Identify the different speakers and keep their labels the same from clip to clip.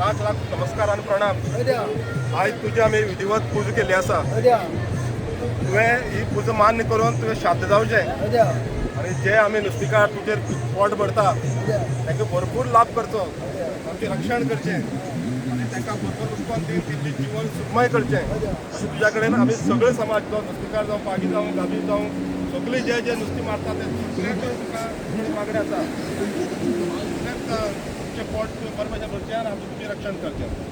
Speaker 1: लाख लाख नमस्कार आनी प्रणाम. आयज तुजी आमी विधिवत पुजा केल्ली आसा. तुवें ही पुजा मान्य करून तुवें शांत जावचें आनी जे आमी नुस्तेकार तुजेर पोट भरता तांकां भरपूर लाभ करचो, आमचें रक्षण करचें आनी तांकां भरपूर उत्पन्न दिवन तेंचें जिवन सुखमय करचें अशें तुज्या कडेन आमी सगळे समाज जावं नुस्तेकार जावं पागी जावं गाबी जावं सगळे जे जे नुस्तें मारता ते सगळे तुका मागणें आसा. तुमचें पोट बरें भशेन भरचें आनी आमचें तुजें रक्षण करचें.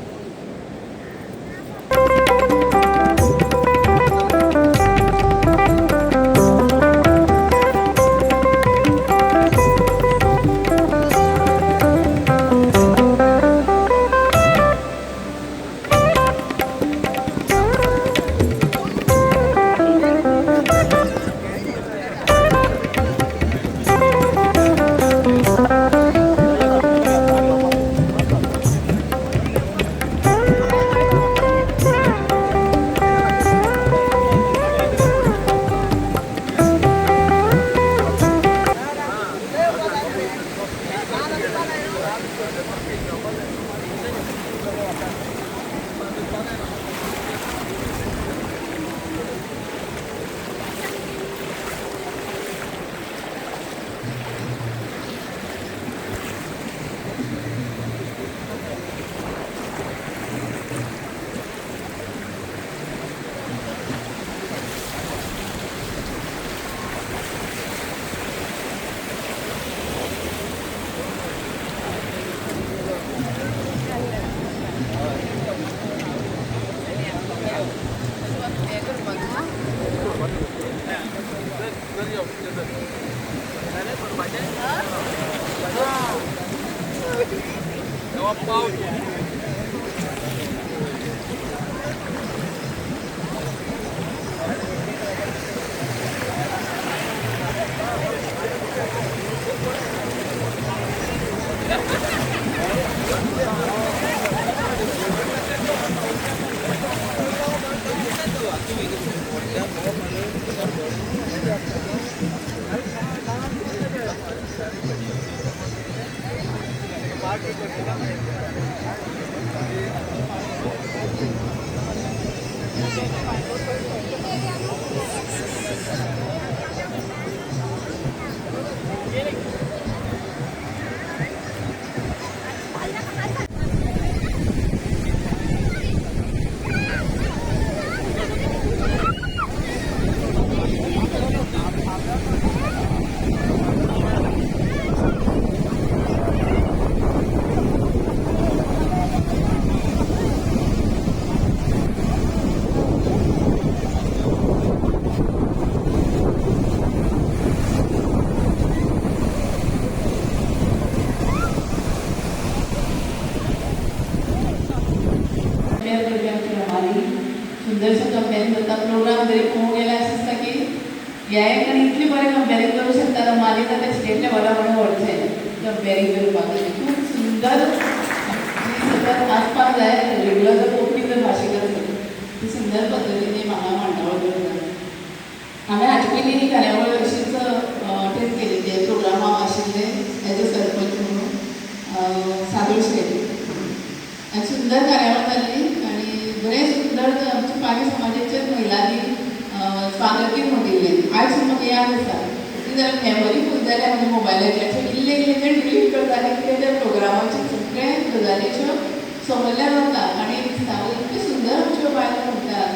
Speaker 2: सुंदरशें कंपेरींग जाता. प्रोग्राम जरी पळोवंक गेल्यार अशें दिसता की हे आनी इतलें बरें कंपेरींग करूंक शकता रमाली जाल्यार स्टेट लेवला कडेन व्हरचें कंपेरींग करपाक. खूब सुंदर जी सतत आसपाक जाय रेगुलर जर कोंकणी जर भाशीक आसत ती सुंदर पद्दतीन म्हाका मांडावळ करता. हांवें हाचे पयलीं ही कार्यावळ अशीच अटेंड केलेली प्रोग्रामाक आशिल्ले एज अ सरपंच म्हणून सादोळशें आनी सुंदर कार्यावळ जाल्ली आनी बरें सुंदर आमच्या पागी समाजाच्या महिलांनी स्वागत म्हणिल्लें. आयज सुद्दां म्हाका याद आसा ती जर मेमरी फूल जाल्या म्हज्या मोबायलाचेर इल्लें इल्लें तें डिलीट करतालें कितें त्या प्रोग्रामाचे सगळे गजालीच्यो समजल्यार वता आनी दिसता इतल्यो सुंदर आमच्यो बायलो म्हणटात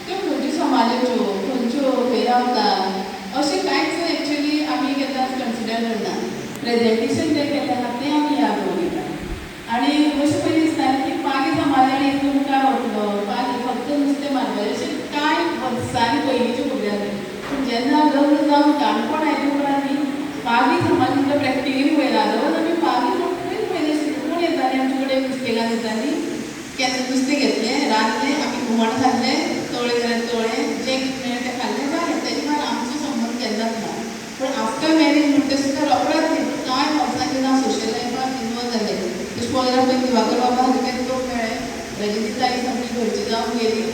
Speaker 2: त्यो खंयच्यो समाजाच्यो खंयच्यो खंय रावता अशें कांयच एक्चुली आमी केन्नाच कन्सिडर करना. प्रेजेंटेशन जें केलें आहा तें आमी याद दवरिता. आनी अशें पयलीं दिसतालें की पागी समाजान इतलो मुखार वतलो, पागी फक्त नुस्तें मारपाचें अशें कांय वर्सांनी पयलींच्यो खबरी आसल्यो. पूण जेन्ना लग्न जावन काणकोण आयले उपरांत न्ही पागी समाज म्हटल्यार प्रॅक्टिकली पळयला. अदरवायज आमी पागी कोणूच पळयनाशिल्लीं. कोण येतालीं आमचे कडेन नुस्तेकार येतालीं, केन्ना नुस्तें घेतलें रांदलें आमी हुमण खाल्लें, तळ्ळें जाल्यार तळ्ळें, जें कितें मेळ्ळें तें खाल्लें जालें. तेजे भायर आमचो संबंद केन्नाच ना. पूण आफ्टर मॅरेज म्हणटा सुद्दां रोखडेच न्ही कांय वर्सां जेन्ना सोशल लायफान इनवॉल्व जालें तशें पळोवंक गेल्यार पयलीं दिवाकर बाबा सारके लोक मेळ्ळे, रजनी ताई सामकी घरची जावन गेली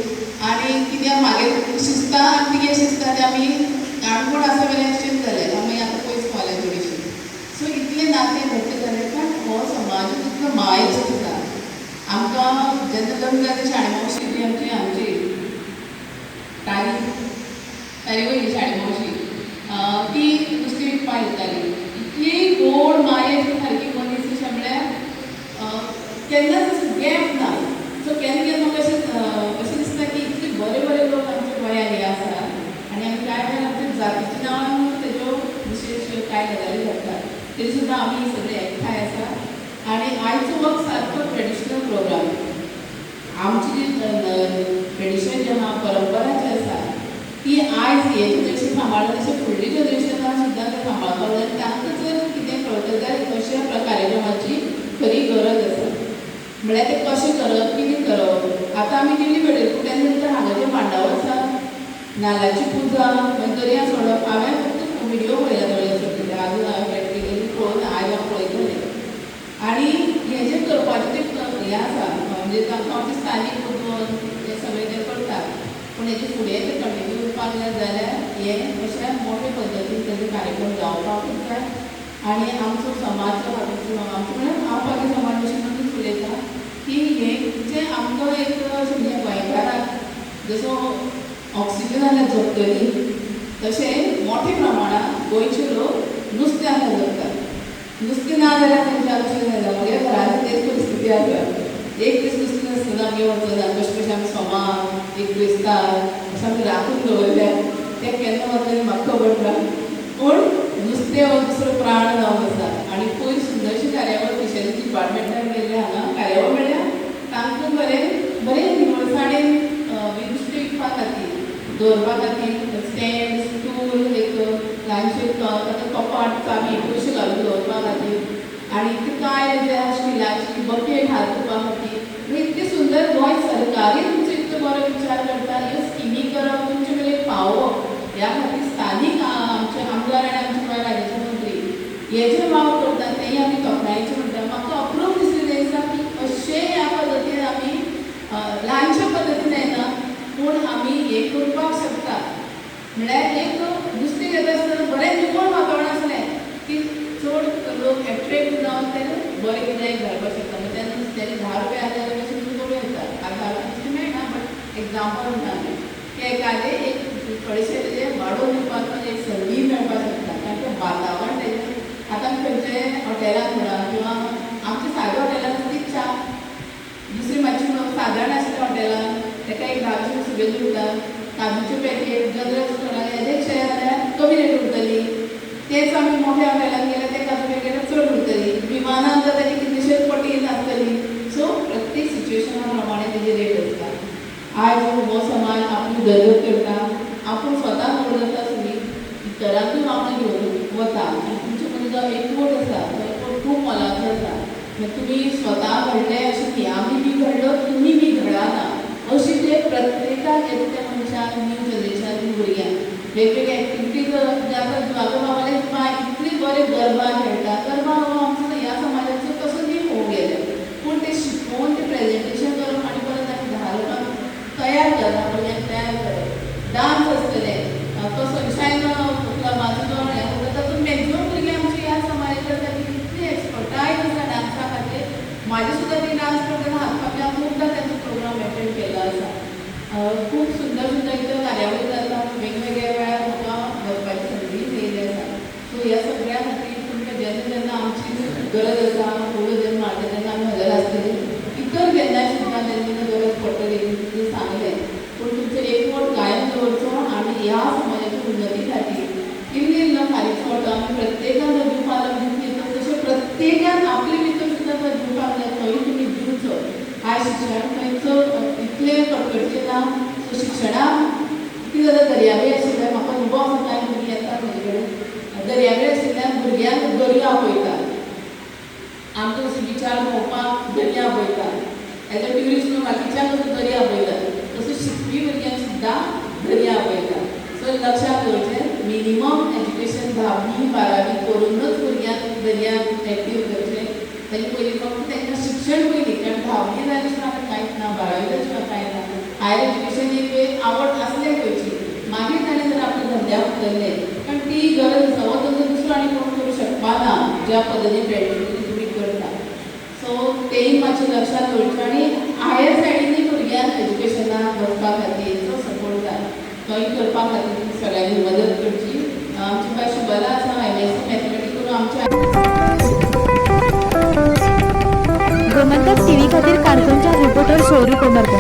Speaker 2: आनी कित्याक मागीर शिजता आनी तिगे शिजता तें आमी काणकोण आसा मेरेन एक्सचेंज जालें. आमी आतां पयस पावल्या थोडीशी. सो इतलें नातें घट्ट जालें. पण हो समाज इतलो मायेस्त आसा आमकां. जेन्ना लग्न जालें शाणे मावशी ती आमची आमची तारी तारी वयली शाणे मावशी ती नुस्तें विकपाक येताली. इतली गोड मायेस्त सारकी मनीस अशें म्हळ्यार केन्नाच असो गॅप ना. सो केन्ना केन्ना म्हाका अशें अशें दिसता की इतले बरे बरे लोक आमच्या गोंयांत हे आसा आनी आमी कांय वेळार आमच्या जातीच्या नांवान तेज्यो विशेश कांय गजाली घडटात तरी सुद्दां आमी सगळे एकठांय आसा. आनी आयचो वक्त सारको ट्रेडिशनल प्रोग्राम आमची जी ट्रेडिशन जें आहा परंपरा जी आसा ती आयज हे जनरेशन सांबाळटा तशें फुडली जनरेशनान सुद्दां तें सांबाळपाक जाय. तांकां जर कितें कळटा जाल्यार अशा कार्यक्रमाची खरी गरज आसा. म्हळ्यार तें कशें करप कितें करप. आतां आमी दिल्ली पेडे पूण तेन्ना नंतर हांगा जें मांडावळ आसा नाल्लाची पुजा मागीर दर्या सोडप हांवें फक्त व्हिडियो पळयला थोडे सगळे आजून हांवें प्रॅक्टिकली पळोवन आयज हांव पळयतलें. आनी हें जें करपाचें तें हें आसा म्हणजे तांकां आमचे स्थानीक वचून हें सगळें तें करतात पूण हेजे फुडें तें कंटिन्यू उरपाक जाय जाल्यार हें अशा मोठे पद्दतीन तेजे कार्यक्रम जावपाकूच जाय. आनी आमचो समाज जो आमचो म्हळ्यार हांव पागी समाज अशें म्हणून उलयतां की हें जें आमकां एक अशें म्हणजे गोंयकाराक जसो ऑक्सिजन जाल्यार जगतलीं तशें मोठ्या प्रमाणांत गोंयचे लोक नुस्तें आसल्यार जगतात. नुस्तें ना जाल्यार तेंच्या अशें जाता म्हगे घरांत तेच परिस्थिती आसा. एक दीस नुस्तें नासतना आमगे वचना कशें कशें आमी सोमार एक क्रिस्तांव अशें आमी राखून दवरल्या तें केन्ना वतलें म्हाका खबर ना. पूण नुस्तें हो दुसरो प्राण जावन आसा. आनी पयर सुंदरशी कार्यावळ फिशरीज डिपार्टमेंटान केल्लें हांगा कार्यावळ म्हळ्यार तांकां बरें बरें निवळसाणेन नुस्तें विकपा खातीर दवरपा खातीर स्टँड स्टूल एक ल्हानशें ताका कपाट चावी पयशे घालून दवरपा खातीर आनी ते कायल जे आहा स्टिलाची बकेट हात धुवपा खातीर. म्हणजे इतकें सुंदर गोंय सरकारी तुमचो इतलो बरो विचार करता ह्यो स्किमी करप तुमचे मेरेन पावोवप ह्या खातीर स्थानीक आमचे आमदार आनी आमचे गोंय राज्याचे मंत्री हे जे वावर करतात तेंय आमी तोखणायेचें म्हणटा. म्हाका अप्रूप दिसलें तें दिसा की अशें ह्या पद्दतीन आमी ल्हानशा पद्दतीन येना पूण आमी हें करपाक शकता. म्हळ्यार एक नुस्तें घेता आसतना बरें निवळ वातावरण आसलें की चड लोक एट्रेक्ट जावन ते बरें कितें घालपाक शकता. मागीर तेन्ना नुस्त्याचे 10 रुपया आसले जाल्यार कशें तुका करूं येता. आतां 10 रुपया नुस्तें मेळना, बट एग्जाम्पल म्हणटा आमी की एखादें एक थोडेशें तेजें वाडोवन दिवपाक म्हणजे एक संदी मेळपाक शकता, कारण तें वातावरण तेजें. आतां खंयचे हॉटेलान म्हणा किंवा आमच्या साद्या हॉटेलान ती च्या दुसरी मातशी सादारण आशिल्ल्या हॉटेलान ताका एक 10 रुपया सुबेज उरता, काजूचें पॅकेट जनरल स्टोरान हेजें शेअर जाल्यार कमी रेट उरतली. तेच आमी मोठ्या हॉटेलान गेल्यार ते काजू पॅकेटां चड उरतली. विमानान जर ताची कितलेशेच पटीन आसतली. सो प्रत्येक सिच्युएशना प्रमाणे तेजी रेट आसता. आयज हो समाज आपली उदरगत करता, आपूण स्वता व्हड जाता सुमी इतरांकूय वांगडा घेवन वता. आनी तुमचे मदीं जो एकवट आसा तो एकवट खूब मोलाचो आसा. मागीर तुमी स्वता घडले अशें न्ही, आमी बी घडलो, तुमी बी घडा अशी ते प्रत्येकाक येता त्या मनशाक, न्यू जनरेशन भुरग्यांक वेगवेगळे एक्टिविटीज. आतां जुवागो बाबाले बाय इतले बरे गरबा खेळटा. गरबा हो आमचो ह्या समाजाचो तसो न्ही पळोवंक गेल्यार, पूण ते शिकोवन ते प्रेजेंटेशन करप आनी परत आमी 10 लोकांक तयार करप, भुरग्यांक तयार करप. डांस आसतले तो सनशायन क्लबाचो जो हें उरता, तातूंत मॅक्झिमम भुरगीं आमची ह्या समाजाची आसा की इतली एक्सपर्टायज आसा डांसा खातीर. म्हाजे सुद्दां ती डांस करतना हात हांव खूबदां तांचो प्रोग्राम एटेंड केल्लो आसा. खूब सुंदर सुंदर इतल्यो कार्यावळी जाता, वेगवेगळ्या वेळार म्हाका वचपाची संदी मेळिल्ली आसा. सो ह्या सगळ्या खातीर तुमकां जेन्ना जेन्ना आमची गरज आसा, उलो जेन्ना मारता तेन्ना आमी हजर आसतली. इतर केन्नाय सुद्दां जेन्ना जेन्ना गरज पडटली तुमकां सांगलें. पूण तुमचो एकवट कायम दवरचो आनी ह्या समाजाच्या उन्नती खातीर इल्ली इल्लो फारीक वांटो आमी प्रत्येकान जो जीव पालक दितली तशें प्रत्येकान आपले भितर सुद्दां तो जीव पालक तोय तुमी दिवचो. आयज शिक्षण खंयचो इतलें कटकटीचें ना. सो शिक्षणाक कितें जाता, दर्यावेळ आशिल्ल्यान म्हाका अनुभव आसा. कांय भुरगीं येतात म्हजे कडेन, दर्यावेळ आशिल्ल्यान भुरग्यांक दर्या आपयता. आमकां असो विचार भोंवपाक दर्या आपयता, एज अ ट्युरिस्ट म्हणून बाकीच्यांक असो दर्या आपयता, तसो शिकपी भुरग्यांक सुद्दां दर्या आपयता. सो लक्षात दवरचें, मिनिमम एज्युकेशन 10वी 12वी करूनच भुरग्यांक दर्यांत एक्टीव करचें. ताजे पयलीं फक्त तांकां शिक्षण पयलीं, कारण 10वी जाल्या शिवाय आतां कांयच ना, 12वी जाल्या शिवाय कांय ना. हायर एज्युकेशन एक आवड आसलें खंयची, मागीर ताणें जर आपल्या धंद्याक उतरलें, कारण ती गरज आसा. हो धंदो दुसरो आनी कोण करूं शकपा ना ज्या पद्दतीन ट्रेडिशनली तुमी करता. सो तेय मातशें लक्षात दवरचें आनी हायर सायडीनूय भुरग्यांक एज्युकेशनाक वचपा खातीर जो सपोर्ट जाय तोय करपा खातीर सगळ्यांनी मदत करची. आमची बाय शुभला आसा, एमएससी मॅथमॅटिक्स करून आमच्या
Speaker 3: गोमंतक टीव्ही खातीर काणकोणच्या रिपोर्टर शौर्य कोमरकर.